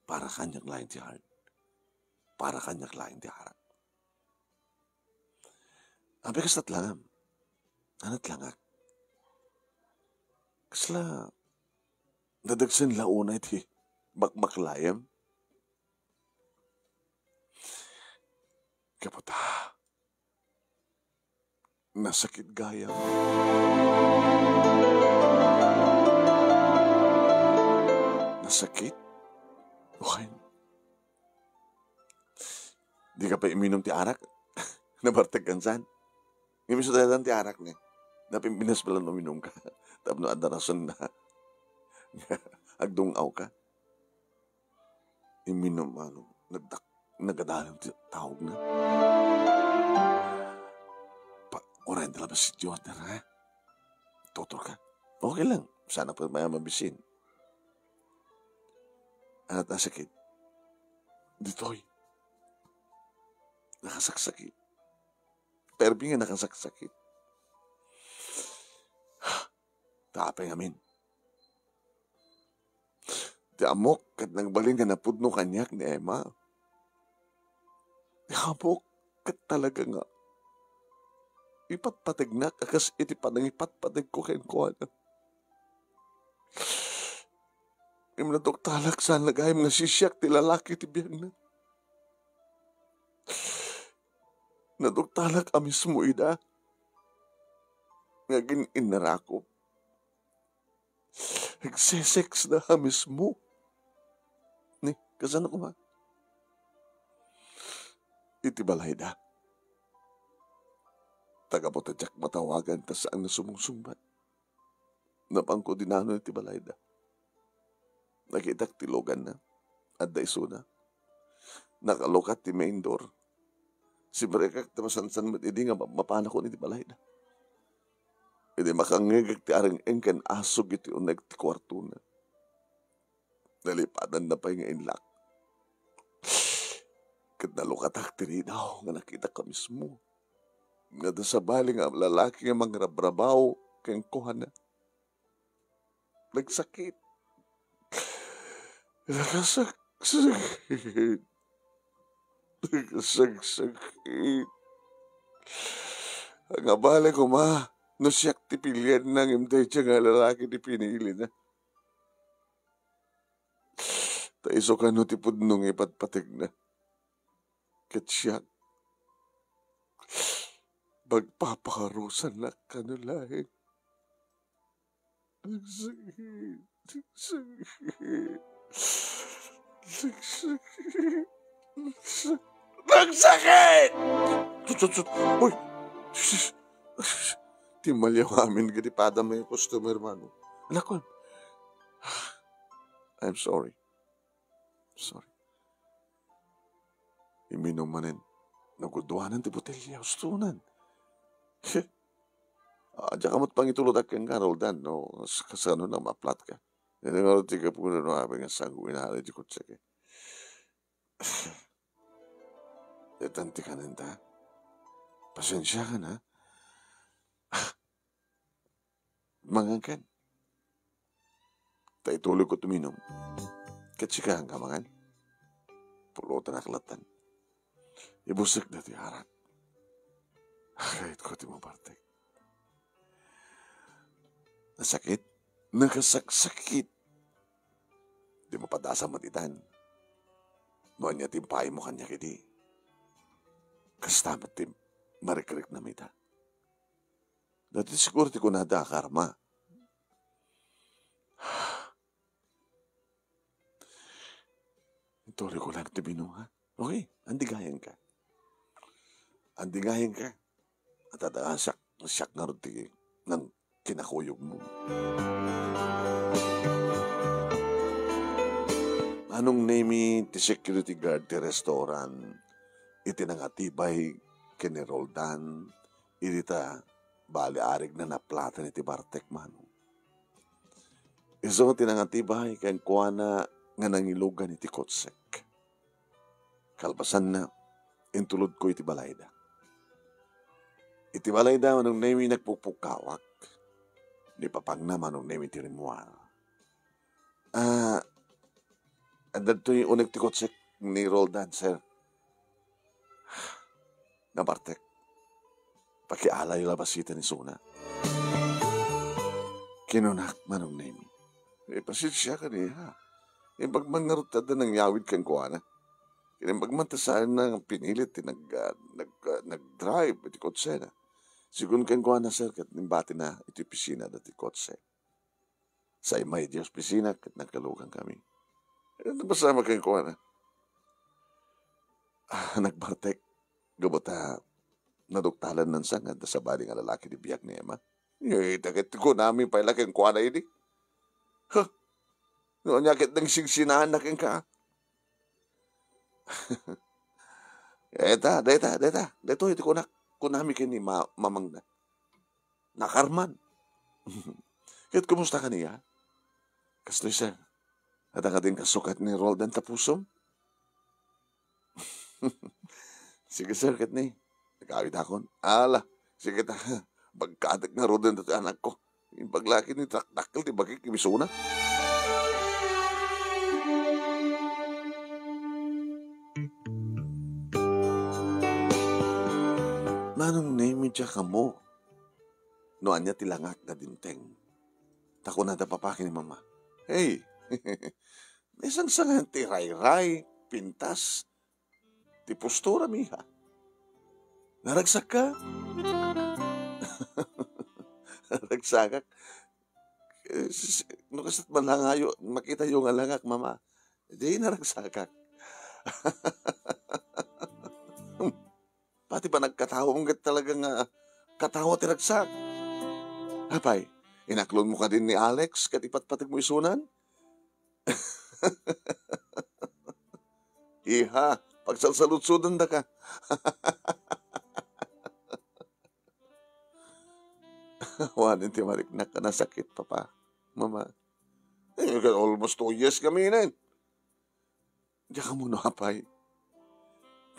Para kaniak laeng ti hard. Para kaniak laeng ti arak. Apay, kasta met laeng? Ania met laeng? Kasla nadagsen la unay ti bakbaklayem? Kaputa. Nasakit gayam. Nasakit? Wen. Di ka pay uminum ti arak? Nabartek kan saan? Ngem isu dadan ti arak ni. Napimpinas pala no uminum ka. Tapno adda rason na agdung-aw ka. Imminum, ano, nagdak-, nagadalem ti tawagna. Pa, uray, dala ba si Jordan, ha? Tutor ka. Okay lang. Saan pa maya mabisin? At nasakit. Ditoy. Nakasaksakit. Permi nga nakasaksakit. Tapay ngamin. Ti ammok ket nagbalin nga napudno kaniak ni Emma. Ti ammok ket talaga nga ipatpategnak a kas iti panangipatpategko kenkuana. Ngem naduktalak saan gayam nga siak ti lalaki ti biagna. Naduktalak a mismo ida nga agin-innarakop. Agsesex na a mismo. Ni, kasano koma? Iti balayda. Taga-, ta diak matawagan ta saan nga sumungsungbat. Napanko dinano iti balayda. Nakitak ti luganna. Adda isuna. Nakalukat ti main door. Simrekak ta masansan met idi nga ma-, mapanakon iti balayda. Idi makangngegak ti areng-eng ken asug iti uneg ti kuartona. Nalipadanna pay nga inlak. Ket nalukatak ti ridaw nga nakitak a mismo. Nga adda sabali nga lalaki nga mangrabrabaw kenkuana. Nagsakit. Nakasaksakit. Nakasaksakit. Angabali koma no siak ti pilienna ngem dayta nga lalaki ti pinilina. Ta isu kano ti pudno nga ipatpategna. Ket siak, pagpapakarusanak kano laeng. Nagsakit. Nagsakit. Nagsakit. Nagsa-, nagsakit! Tut, tut, tut. Uy! Sus, sus, sus. Timmaliaw amin ket ipadam nga customer, mano. Anakon. I'm sorry. Sorry. Imminum manen. Naguduanan ti botelya, ustonan. Ah, diak met pangitulod a kenka, Roldan, no kas-, kasano na ma-flat ka. Dayta ngarud ti gapu no apay nga sango inari ti kotsek. Daytan ti kanenta. Pasensiakan, ha? Mangankan. Ta ituloyko ti uminum. Ket sika, haanka mangan? Pulotanak latta. Ibussekda ti arak. Kayatko ti mabartek. Nasakit? Nakasaksakit. Di mapadasam met itan. No ania ti impaaymo kaniak idi, kasta met ti marikriknam ita. Daytoy siguro ti kunada a karma. Ituloyko lang ti uminum, ha? Okay, andigayenka. Andigayenka. At adda siak, siak ngarud ti nang kinakuyogmo. Manong Nemi ti security guard ti restaurant iti nangatibay ken ni Roldan, idi ta bali arigna naplatan iti bartek, mano. Isu ti nangatibay kenkuana nga nangilugan iti kotsek. Kalpasanna, intulodko iti balayda. Iti balayda, Manong Nemi, nagpukpukkawak. Ni papangna, Manong Nemi, ti rimmuar. Ah, adda ditoy uneg ti kotsek ni Roldan, sir. Nabartek. Pakialayo la basiten isuna. Kinunak, Manong Nemi. Eh, pasensiakan, iha. Imbag man ngarud ta adda nangyawid kenkuana. Ket imbag man ta saanna nga pinilit ti nag-, ah, nag-, ah, nag-drive iti kotsena. Sigun kenkuana, sir, ket imbatina iti opisina dati kotse. Sa immay idiay opisina ket nagkalugankami. Eh, napasama kenkuana. Ah, nagbartek. Gapu ta naduktalan laeng sangad ta sabali nga lalaki ti biag ni Emma. Eh, ita ket kunami pay la kenkuana idi. Huh! No ania ket nagsigsinaanna kenka? Dayta, dayta, dayta. Daytoy ti kunak, kunami ken ni ma-, mamangna. Nakarman. Ket kumusta kaniya? Kastoy, sir. Adda kadin kasukat ni Roldan ta pusom? Sige, sir, ket ni. Nagawidakon. Ala, sige ta. Bagkatek ngaruden datoy anakko. Imbag la ket ni dakdakkel ti bagik iti isuna. Manong Nemi, diak ammo no ania ti langak nga dimteng. Ta kunada papa ken ni mama, "Hey, naisangsangan ti rayray, pintas, ti posturami, ha? Naragsakka?" Naragsakak. Eh, s-, s-, no kasto't malangayo, makitayo nga langak, mama. Di naragsakak. Pati panagkataom ket talaga nga katawa ti ragsak. Apay, inaklonmo kadin ni Alex ket ipatpategmo isunan? Iha, pagsalsaludsodendaka. Awanen ti mariknak a nasakit, papa, mama. Eh, almost two years kami nen. Diak ammo no apay.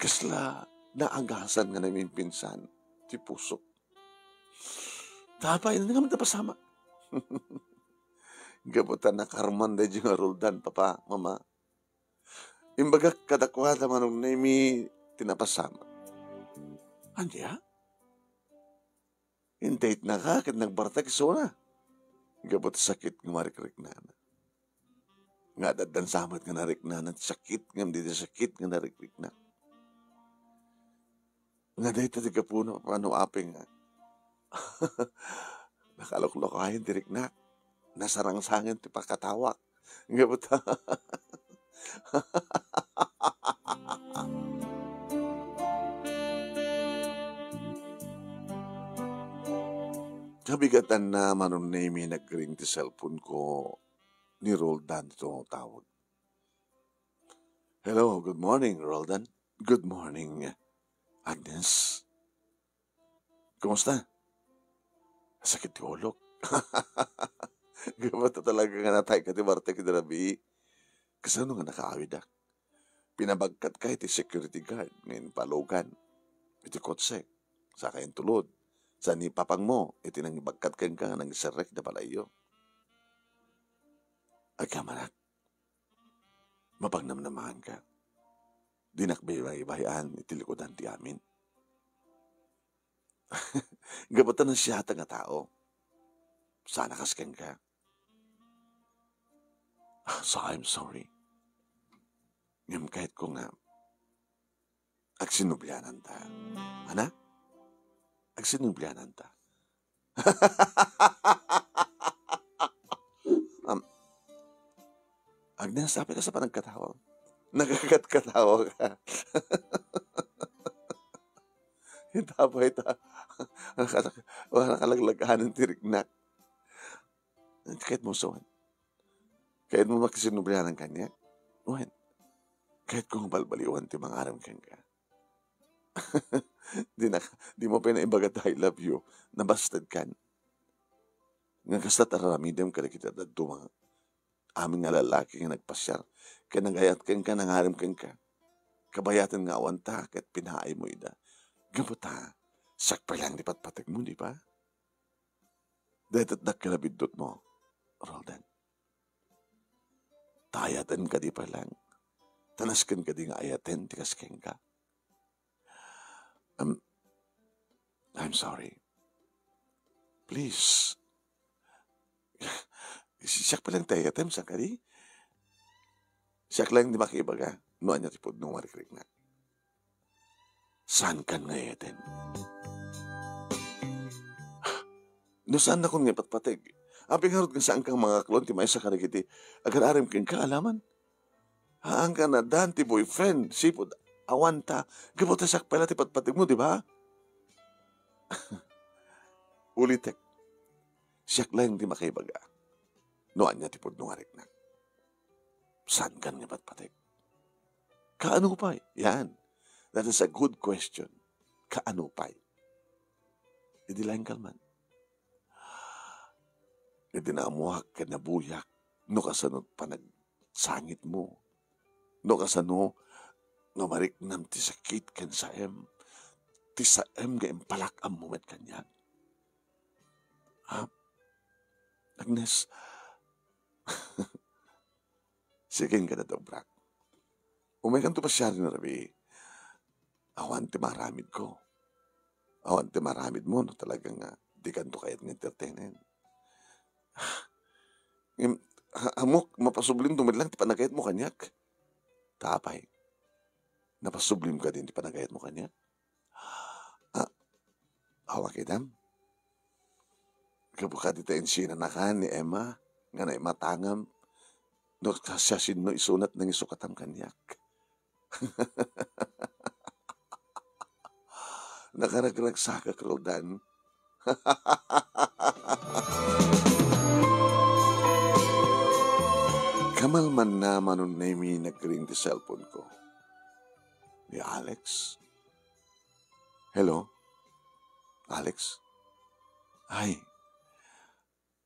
Kasla naagasan nga namimpinsan ti pusok. Ta apay, ania nga napasamak? Gapu ta nakarman daydi nga Roldan, papa, mama. Imbagak kadakuada, Manong Nemi, ti napasamak. Ania? In-date-naka ket nagbartek isuna. Gapu ti sakit nga marikriknana. Nga addan sa met nga nariknana ti sakit ngem daydi sakit nga narikrikna. Nga dayta ti gapuna, Papa, no apay nga nakaluklukayen ti riknak. Nasarangsangen ti pakatawak. Gapu ta. Kabigatanna, Manong Nemi, nagring ti cellphone ko ni Roldan ti tumawtawag. "Hello, good morning, Roldan." "Good morning, Agnes. Kumusta?" "Sakit ti ulok." "Gapu ta talaga nga natayka ti bartek idi rabii. Kasano nga nakaawidka? Pinabagkatka iti security guard nga impalugan iti kotsek, saka intulod. Sa ni papangmo iti nangibagkat kenka nga nangiserrek iti balayyo." "Agyamanak, mapangnamnamaanka. Dinak baybay-bayan iti likudan ti amin. Gapu ta nasiatak nga tao. Sana kas kenka. So I'm sorry. Ngem kayatko nga agsinubliananta." "Ana? Agsinubliananta?" "Um, Agnes, apay kasta panagkatawa? Nagkakatkatawa ka." "Ita apay ta, nakalak-, wala nakalaglag-anan ti riknak." "Kayatmo, so, wen? Kayatmo makisinublianan kaniak? Wen, kayatko nga balbaliwan ti mangarem kenka." "Dinak, dimo pay naibaga ti I love you. Nabastedkan. Nga kasta ti ar-aramidem kadagiti dadduma amin nga lallaki nga nagpasiar ken nagayat kenka, nangarem kenka. Kabayaten nga awanta ket pinaaymo ida. Gapu ta siak pay laeng ti patpategmo, di ba? Dayta ti dakkel a biddutmo, Roldan. Ta ayaten kadi pay laeng. Ta nasken kadi nga ayaten ti kas kenka. Um, I'm sorry. Please. Siak pay laeng ti ayatem, saan kadi? Siak laeng ti makibaga no ania ti pudno nga marikriknak. Saankan nga ayaten?" "No saannakon nga ipatpateg, apay ngarud nga saanka nga mangaklon ti maysa kadagiti agar-arem kenka, alaman? Haanka nga addaan ti boyfriend, sipud awanta, gapu ta siak pay la ti patpategmo, di ba?" "Ulitek, siak laeng ti makibaga no ania ti pudno nga riknak. Saankan nga ipatpateg? Kaano pay?" Yan. That is a good question. Kaano pay? Idi laeng kalman. Idi naammoak ken nabuyak no kasano panagsangitmo, no kasano nga mariknam ti sakit ken saem, ti saem nga impalak-ammo met kaniak. Ha? Agnes, sige, inka, dadobrak. Umaykanto pasiar idi rabii. Awan ti maaramidko. Awan ti maaramidmo no talaga nga dikanto kayat nga entertainen. Ngem, ha-, ammok, mapasublinto met laeng ti panagayatmo kaniak. Ta apay? Napasublim kadi ti panagayatmo kaniak? Ah, awa, kitam? Gapu kadi ta insinanakan ni Emma nga naimatangam no kasasino isuna ti nangisukatam kaniak. Nakaragragsakak, Roldan. Kamalmanna, Manong Nemi, nagring ti cellphone ko. Ni Alex? Hello? Alex? Ay,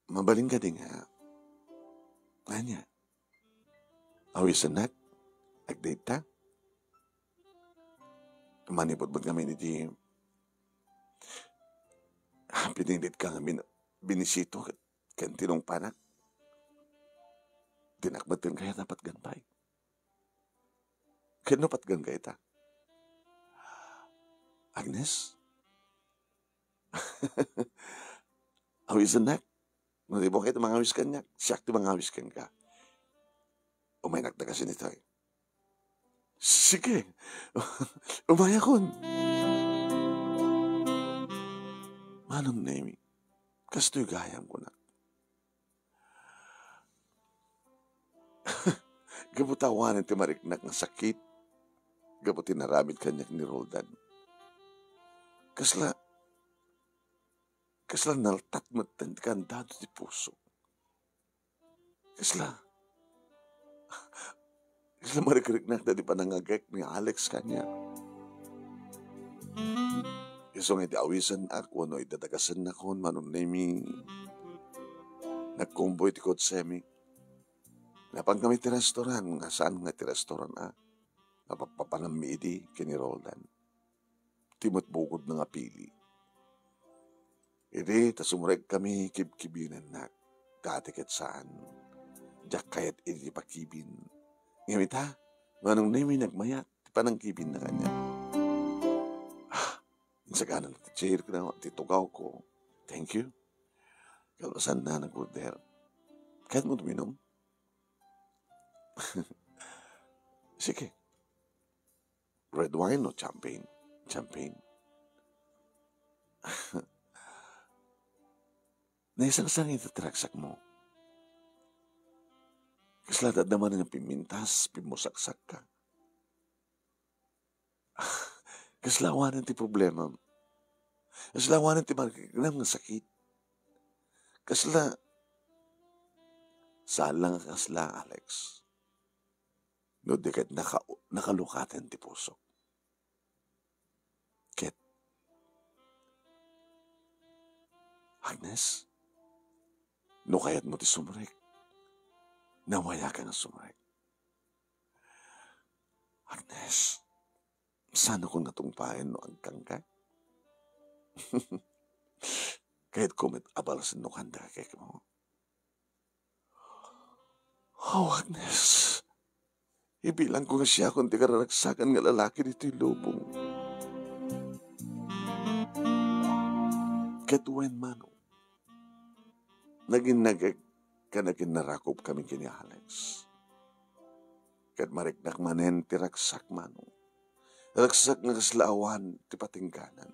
mabalin kadi nga, ania? Awisennak? Ag-date ta? Manipud met ngamin iti pinilitka nga bin-, binisito ket, ken tinungpanak. Dinak met kayat a patgan pay. Ket no patgenka ita? Agnes? Awisennak? No di mo ket mangawis kaniak, siak ti mangawis kenka. Umaynak ta kasin itoy. Sige. Umayakon. Manong Nemi, kastoy gayam kunak. Gapu ta awanen ti mariknak nga sakit, gapu ti naramid kaniak ni Roldan. Kasla, kasla naltat metten ti kandado ti puso. Kasla, kasla marikriknak daydi panangagek ni Alex kaniak. Isu nga idi awisennak wenno idi dadagasennak, Manong Nemi, nagkumboy ti kotsemi. Napankami ti restaurant, nga saan nga ti restaurant, a, nga pappapanammi idi ken ni Roldan. Ti met bukodna nga pili. Idi ta sumrekami, kibkibinennak. Dati ket saan. Diak kayat idi pakibin. Ngem ita, Manong Nemi, nagmayat ti panangkibinna kaniak. Ah, insagana ti chair ko, ti tugawko. Thank you. Kalpasanna, nag-order. Kayatmo uminom? Sige. Red wine o champagne? Champagne. Naisangsang ita ti ragsakmo. Kasla adda manen nga pimmintas, pimmusaksakka. Kasla awanen ti problemam. Kasla awanen ti mariknam nga sakit. Kasla, saan la nga kasla, Alex. No di ket naka-, nakalukaten ti pusok. Ket, Agnes, no kayatmo ti sumrek, namayaka nga sumrek. Agnes, saanakon nga tungpaen no agkanka? Kayatko met a balasen no kanda kekmo. Oh, Agnes, ibilangko nga siakon ti kararagsakan nga lalaki ditoy lubong. Ket wen, Manong, naginnagek ken naginnarakop kami ken ni Alex. Ket mariknak manen ti ragsak, Manong. Ragsak nga kasla awan ti patingganan.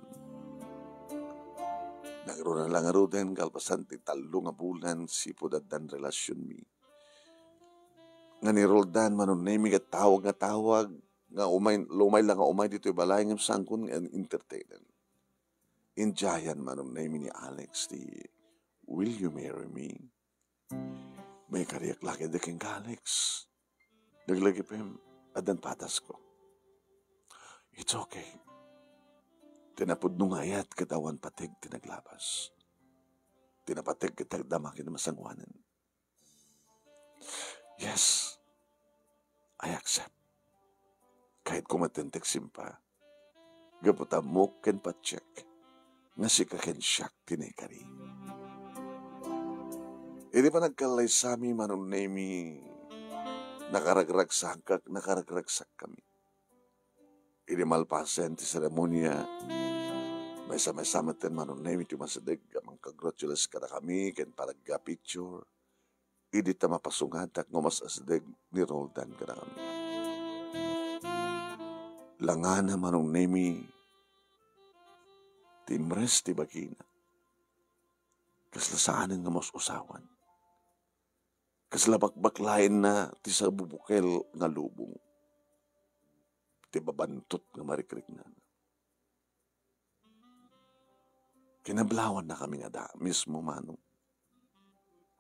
Nangruna la ngaruden kalpasan ti tallo nga bulan sipud addan relasionmi. Nga ni Roldan, Manong Nemi, ket tawag nga tawag, nga umay, lumay la nga umay ditoy balay, ngem saankon nga entertainen. Indiayan, Manong Nemi, ni Alex ti, "Will you marry me?" Maikariak la ketdi kenka, Alex. Laglagipem, addan patasko. It's okay. Ti napudno nga ayat ket awan pateg ti naglabas. Ti napateg ket agdama ken masangoanan. Yes, I accept. Kayatko met ti agsimpa. Gapu ta ammok ken patiek nga sika ken siak ti naikari. Idi panagkallaysami, Manong Nemi, nakaragragsakak, nakaragragsakkami. Idi malpasen ti seremonia, maysa-maysa metten, Manong Nemi, ti umasideg a mangcongratulates kadakami ken panagga-picture. Idi ta mapasungadak nga umas-asideg ni Roldan kadakami. Langana, Manong Nemi, ti imres ti bagina. Kasla saanen nga maus-usawan. Kasla bakbaklaenna ti sabubukel nga lubong. Ti babantot nga marikriknana. Kinablawannakami ngada mismo, Manong.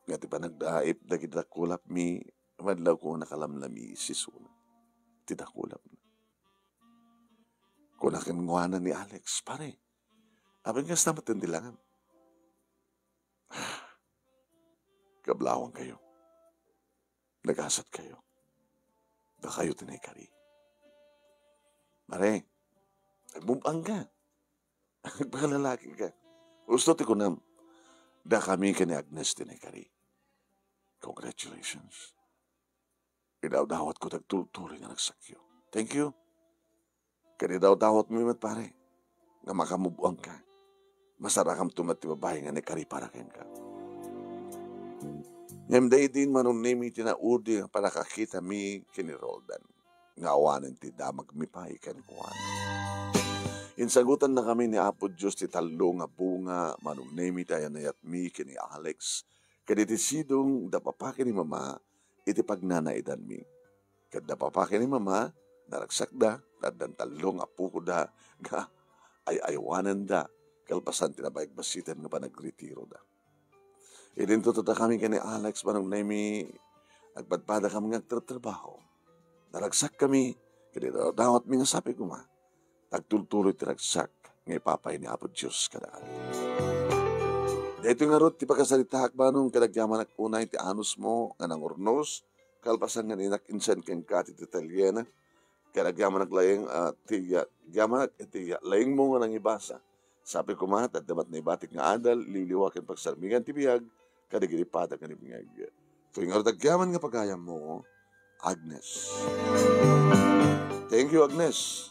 Nga ti panagdaip dagiti dakulapmi, madlawko nga nakalamlamisi isuna ti dakulapna. Kuna kenkuana ni Alex, "Pare, apay kasta met ti langam?" Kablawankayo. Nagasatkayo. Dakayo ti naikari. Pare, agbub-angka. Agpakalalakika. Husto ti kunam. Dakami ken ni Agnes ti naikari. Congratulations. Idawdawatko ti agturtuloy nga ragsakyo. Thank you. Ket idawdawatmi met, pare, nga makamove on ka. Masarakamto met ti babai nga naikaripara kenka. Ngem daydi manunemi ti naudi nga pannakakitami ken ni Roldan, nga awanen ti damagmi pay kenkuana. Insagutannakami ni Apo Dios ti tallo nga bunga manunemi ti ayanayatmi ken ni Alex, ket iti sidong da papa ken ni mama iti pagnanaidanmi. Ket da papa ken ni mama, naragsakda, ta addan tallo nga apoda nga ay-aywanenda kalpasan ti nabagbasiten nga panagretiroda. Idinto dakami ken ni Alex manunemi, nagpadpadakami nga agtratrabaho. Naragsakkami, ket idawdawatmi nga sapay koma, agtultuloy ti ragsak nga ipapay ni Apo Dios kadakuada. Daytoy ngarud ti pakasaritaak, manong, ket agyamanak unay ti anusmo nga nangurnos, kalpasan nga inak insan kenka ti detalye na, ket agyamanak laeng, ah, ti ya-, agyamanak iti ya-, laengmo nga nangibasa. Sapay koma, ta adda met naibatik nga adal, liwliwa ken pagsarmingan ti biag kadagiti patag nga nibingag. Toy ngarud agyaman nga pagayammo, Agnes. Thank you, Agnes.